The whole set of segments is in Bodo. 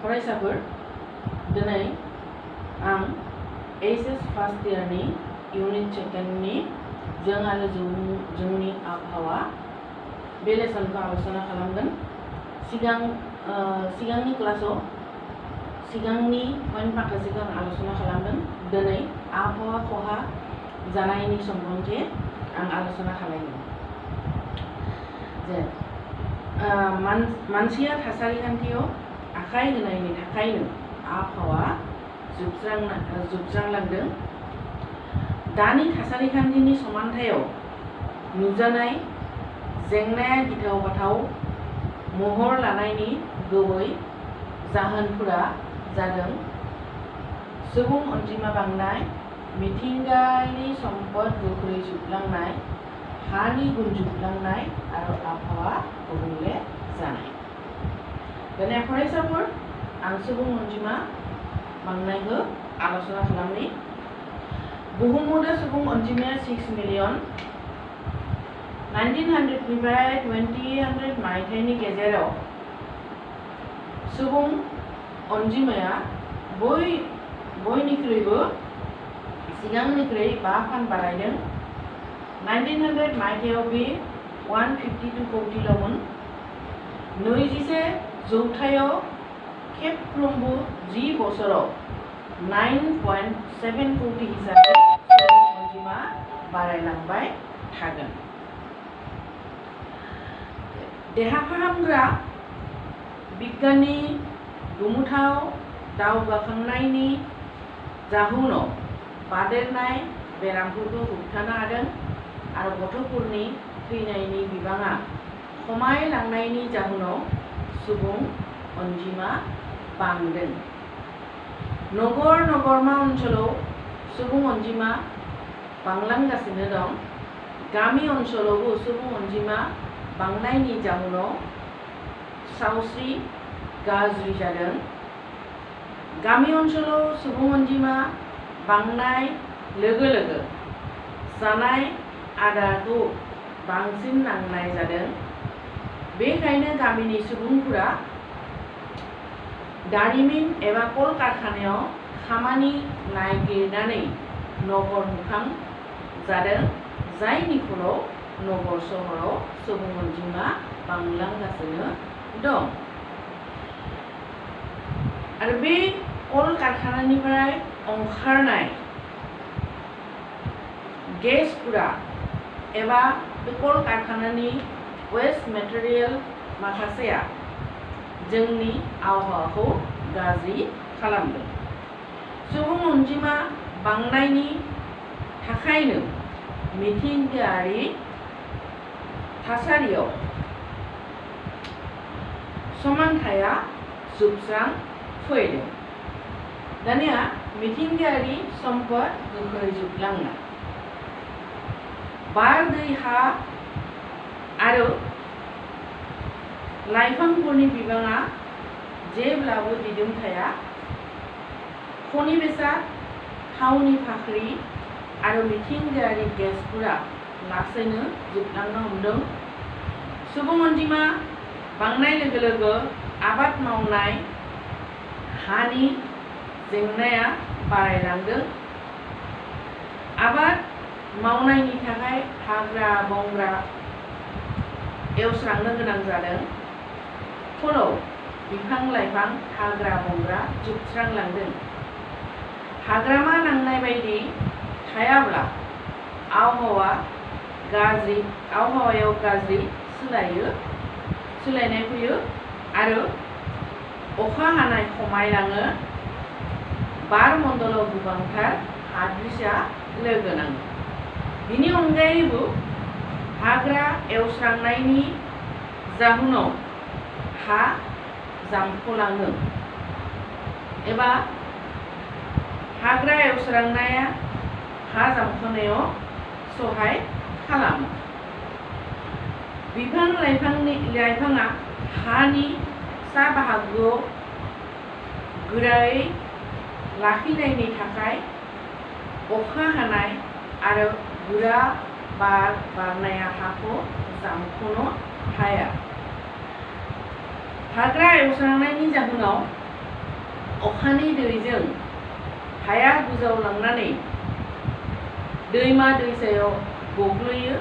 फरायसाफोर दिनै आं एचएस फार्स्ट इयारनि यूनिट सेकेंडनि जों आरो जोंनि आबहावा बे लेसनखौ आलोचना खालामगोन। सिगांनि क्लासाव सिगांनि पॉइंट माखासेखौ आं आलोचना खालामदों। दिनै आबहावा खहा जानायनि सोमोन्दै आं आलोचना खालामगोन। जे मानसिया थासारि खान्थियाव आखाइ होनायनि थाखायनो आबहावा जोबस्रांलांदों। दानि थासारि खान्थिनि समानथायाव नुजानाय जेंनाया गिथाव बाथाव महर लानायनि गुबै जाहोनफोरा जादों सुबुं अनजिमा बांनाय, मिथिंगायारि सम्पद गोख्रै जोबलांनाय, हानि गुन जोबलांनाय आरो आबहावा गुबुंले जानाय। दिनै फरायसाफोर आं सुबुं अनजिमा बांनायखौ आलोचना खालामनि। बुहुमनां सुबुं अनजिमाया 6 मिलियन। 1900 निफ्राय 2000 मायथाइनि गेजेराव सुबुं अनजिमाया बयनिख्रुइबो सिगांनिख्रुइ 5 फान बारायदों। 1900 मायथाइयाव बे 152 कौटिल'मोन। 21 जौथायाव खेबफ्रोमबो 10 बोसोराव 9.7 कौटि हिसाबै सुबुं अनजिमा बारायलांबाय थागोन। देहा फाहामग्रा बिगियाननि गोमोथाव दावगाखांनायनि जाहोनाव बादेरनाय बेरामफोरखौ होबथानो हादों आरो गथ'फोरनि थैनायनि बिबाङा खमायलांनायनि जाहोनाव सुबुं अनजिमा बांदों। नगरमा ओनसोलाव सुबुं अनजिमा बांलांगासिनो दं। गामि ओनसोलावबो सुबुं अनजिमा बांनायनि जाहोनाव सावस्रि गाज्रि जादों। गामि ओनसोलाव सुबुं अनजिमा बांनाय लोगो लोगो जानाय आदारखौ बांसिन नांनाय जादों। बेखायनो गामिनि सुबुंफोरा दारिमिन एबा कलकारखानायाव खामानि नागिरनानै नगर मोखां जादों, जायनि फलाव नगर सहराव सुबुं अनजिमा बांलांगासिनो दं। आरो बे कलकारखानानिफ्राय ओंखारनाय गेसफोरा एबा बे कलकारखानानि वेस्ट मेटेरियल माखासेया जोंनि आबहावाखौ गाज्रि खालामदों। सुबुं अनजिमा बांनायनि थाखायनो मिथिंगायारि थासारियाव समानथाया जोबस्रांफैदों। दानिया मिथिंगायारि सम्पद गोख्रै जोबलांनाय। बार, दै, हा आरो लाइफांफोरनि बिबाङा जेब्लाबो दिदोम थाया। खनि बेसाद, थावनि फाख्रि आरो मिथिंगायारि गेसफोरा लासैनो जोबलांनो हमदों। सुबुं अनजिमा बांनाय लोगो लोगो आबाद मावनाय हानि जेंनाया बारायलांदों। आबाद मावनायनि थाखाय हाग्रा बंग्रा एवस्रांनो गोनां जादों। फलाव बिफां लाइफां हाग्रा बंग्रा जोबस्रांलांदों। हाग्रामा नांनाय बायदि थायाब्ला आबहावायाव गाज्रि सोलायनाय फैयो आरो अखा हानाय खमायलाङो। बार मण्डलाव गोबांथार हाद्रिसा लोगो नाङो। बिनि अनगायैबो हाग्रा एवस्रांनायनि जाहोनाव हा जामख'लाङो एबा हाग्रा एवस्रांनाया हा जामख'नायाव सहाय खालामो। बिफां लाइफाङा हानि सा बाहागोआव गोरायै लाखिनायनि थाखाय अखा हानाय आरो गोरा बार बारनाया हाखौ जामख'नो हाया। हाग्रा एवस्रांनायनि जाहोनाव अखानि दैजों हाया गोजावलांनानै दैमा दैसायाव गोग्लैयो।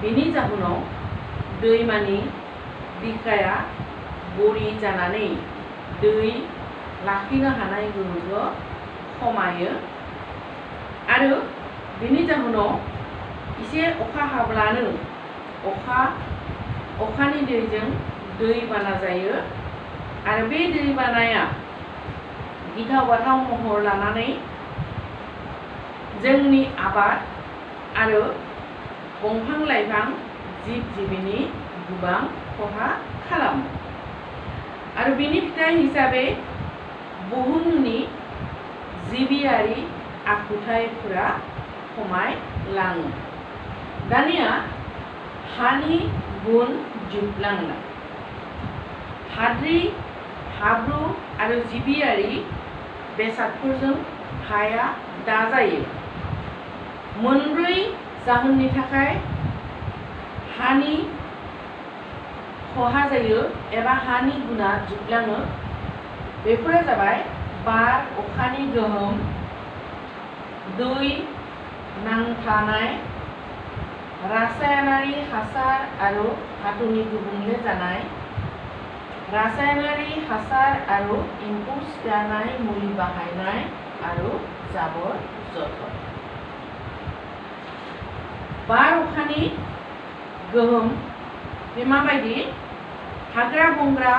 बेनि जाहोनाव दैमानि बिखाया बोरि जानानै दै लाखिनो हानाय गोहोआ खमायो आरो बेनि जाहोनाव एसे अखा हाब्लानो अखानि दैजों दैबाना जायो आरो बे दैबानाया गिथाव बाथाव महर लानानै जोंनि आबाद आरो दंफां लाइफां जिब जिबिनि गोबां खहा खालामो आरो बेनि फिथाइ हिसाबै बुहुमनि जिबियारि आखुथायफोरा खमायलाङो। दानिया हानि गुन जोबलांनाय। हाद्रि हाब्रु आरो जिबियारि बेसादफोरजों हाया दाजायो। मोनब्रै जाहोननि थाखाय हानि खहा जायो एबा हानि गुना जोबलाङो। बेफोरो जाबाय बार अखानि गोहोम, दै नांथानाय, रासायनारि हासार आरो धातुनि गुबुंले जानाय, रासायनारि हासार आरो एम्फौ सिथारनाय मुलि बाहायनाय आरो जाबर जथर। बार अखानि गोहोम बे माबायदि? हाग्रा बंग्रा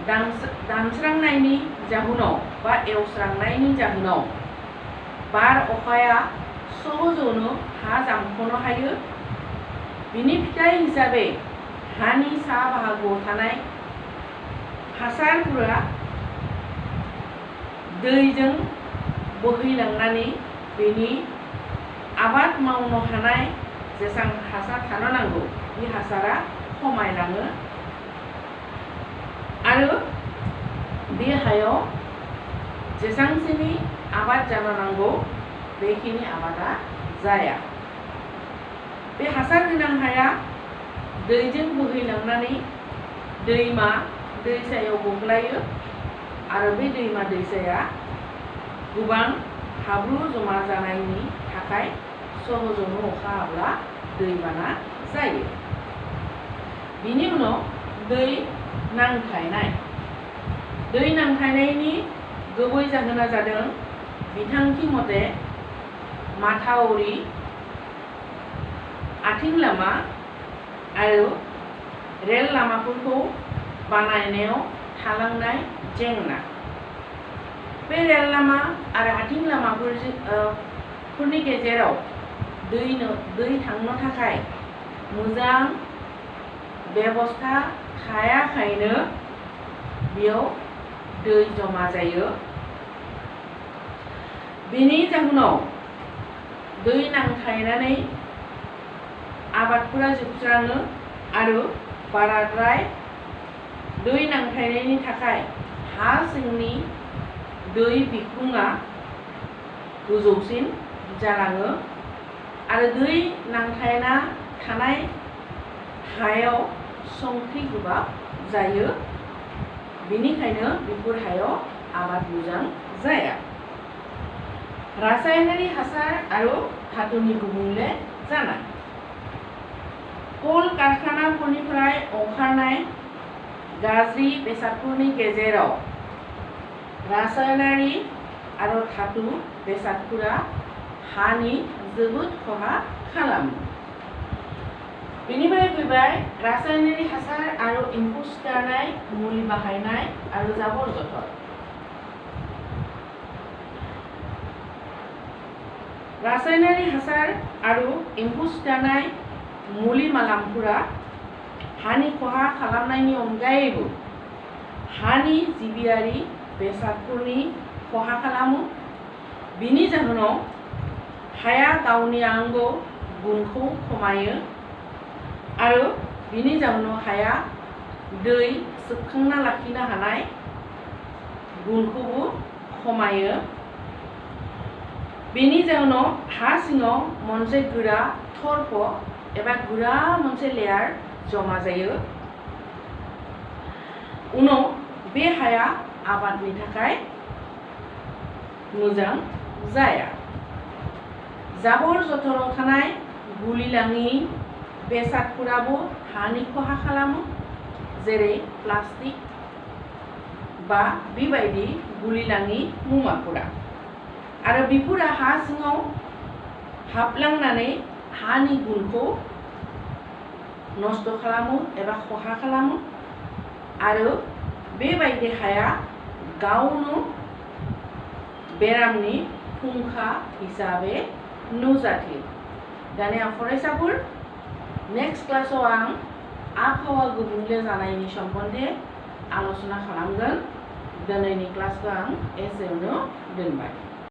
दानस्रांनायनि जाहोनाव बा एवस्रांनायनि जाहोनाव बार अखाया सहजैनो हा जामख'नो हायो। बिनि फिथाइ हिसाबै हानि सा बाहागोआव थानाय हासारफोरा दैजों बोहैलांनानै बेनि आबाद मावनो हानाय जेसां हासार थानो नांगौ बे हासारा खमायलाङो आरो बे हायाव जेसांखिनि आबाद जानो नांगौ बेखिनि आबादा जाया। बे हासार गोनां हाया दैजों बोहैलांनानै दैमा दैसायाव गोग्लैयो आरो बे दैमा दैसाया गोबां हाब्रु जमा जानायनि थाखाय सहजैनो अखा हाब्ला दैबाना जायो। बिनि उनाव दै नांथानाय। दै नांथानायनि गुबै जाहोना जादों बिथांखि मथे माथावरि, आथिं लामा आरो रेल लामाफोरखौ बानायनायाव थालांनाय जेंना। बे रेल लामा आरो आथिं लामाफोरनि गेजेराव दै थांनो थाखाय मोजां बेबस्था थायाखायनो बेयाव दै जमा जायो। बेनि जाहोनाव दै नांथानानै आबादफोरा जोबस्राङो आरो बाराद्राय दै नांथानायनि थाखाय हा सिंनि दै बिखुङा गोजौसिन जालाङो आरो दै नांथाना थानाय हायाव संख्रि गोबाब जायो। बेनिखायनो बेफोर हायाव आबाद मोजां जाया। रासायनारि हासार आरो धातुनि गुबुंले जानाय। कल कारखानाफोरनिफ्राय ओंखारनाय गाज्रि बेसादफोरनि गेजेराव रासायनारि आरो धातु बेसादफोरा हानि जोबोद खहा खालामो। बेनिफ्राय फैबाय रासायनारि हासार आरो एम्फौ सिथारनाय मुलि बाहायनाय आरो जाबर जथर। रासायनारि हासार आरो एम्फौ सिथारनाय मुलि मालामफोरा हानि खहा खालामनायनि अनगायैबो हानि जिबियारि बेसादफोरनि खहा खालामो। बिनि जाहोनाव हाया गावनि आंगो गुनखौ खमायो आरो बिनि जाहोनाव हाया दै सोबखांना लाखिनो हानाय गुनखौबो खमायो। बेनि जाहोनाव हा सिङाव मोनसे गोरा थर्फ एबा गोरा मोनसे लेयार जमा जायो। उनाव बे हाया आबादनि थाखाय मोजां जाया। जाबर जथराव थानाय गुलिलाङि बेसादफोराबो हानि खहा खालामो, जेरै प्लास्टिक बा बेबायदि गुलिलाङि मुवाफोरा। आरो बेफोरा हा सिङाव हाबलांनानै हानि गुनखौ नष्ट खालामो एबा खहा खालामो आरो बेबायदि हाया गावनो बेरामनि फुंखा हिसाबै नुजाथियो। दानिया फरायसाफोर, नेक्स्ट क्लासाव आं आबहावा गुबुंले जानायनि सोमोन्दै आलोचना खालामगोन। दिनैनि क्लासखौ आं एसेयावनो दोनबाय।